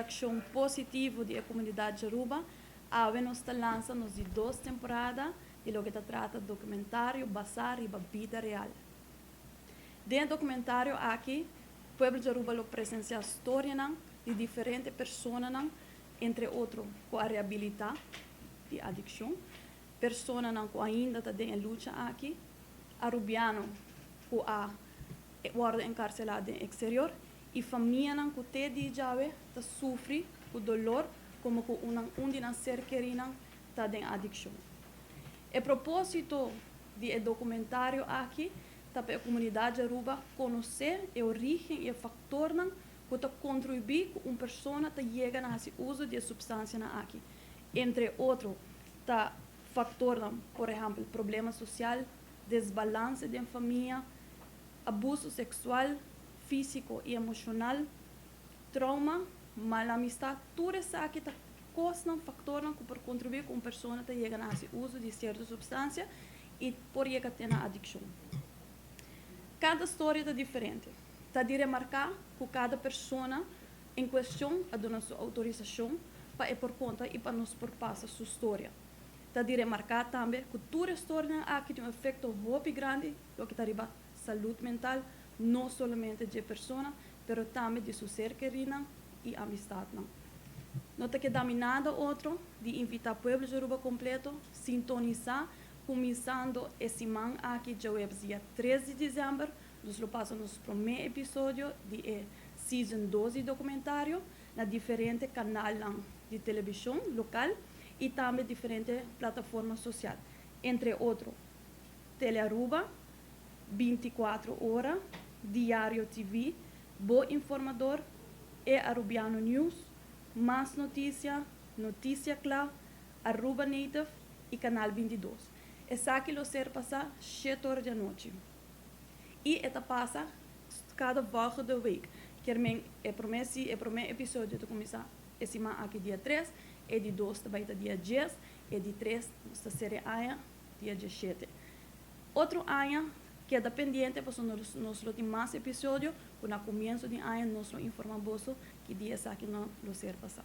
reaccion positivo di e comunidad di Aruba, awe nos ta lansa nos di dos temporada di loke ta trata documentario basa riba bida real. Den e documentario aki, pueblo di Aruba lo presencia storianan di diferente personanan, entre otro cu a rehabilita di adiccion, personanan cu ainda ta den e lucha aki, Arubiano cu a wordo encarcela den exterior y famianan cu te dia djawe ta sufri cu dolor como cu un di nan ser kerinan ta den adiccion. E proposito di e documentario aki ta pa e comunidad di Aruba conoce e origen y e factornan cu ta contribuí cu un persona ta yega na haci uzo di e substancianan aki. Entre otro ta factornan, por ehempel, problema social, desbalance den famia, abuso sexual, fisico y emocional, trauma, mal amistad, tur esaki ta cosnan, factornan cu por contribuí cu un persona ta yega na haci uzo di cierto substancia y por yega te na adiccion. Cada storia ta diferente. Ta di remarca cu cada persona en cuestion a duna su autorisacion pa e por conta y pa nos por pasa su storia. Ta di remarca tambe cu tur e storianan aki tin un efecto hopi grandi loke ta riba salud mental, no solamente dje persona, pero tambe di su ser kerinan y amistadnan. No ta keda mi nada otro di invita pueblo di Aruba completo sintonisa cuminsando e siman aki djaweps dia 3 di december. Nos lo pasa nos prome episodio di e season 2 di documentario na diferente canalnan di television local y tambe diferente plataforma social, entre otro Telearuba, 24 Ora, Diario TV, Bo Informador, E Arubiano News, Mas Noticia, Noticia Cla, Aruba Native y Canal 22. Esaki lo ser pasa 7 or di anochi. Y e ta pasa cada volgende week. Kier men e prome si e prome episodio ta cuminsa e siman aki dia 3, e di 2 ta bay ta dia 10, e di 3 nos ta cera e aña dia 17. Otro aña keda pendiente pasobra nos lo tin mas episodio cu na comienso di aña nos lo informa boso ki dia esaki no lo ser pasa.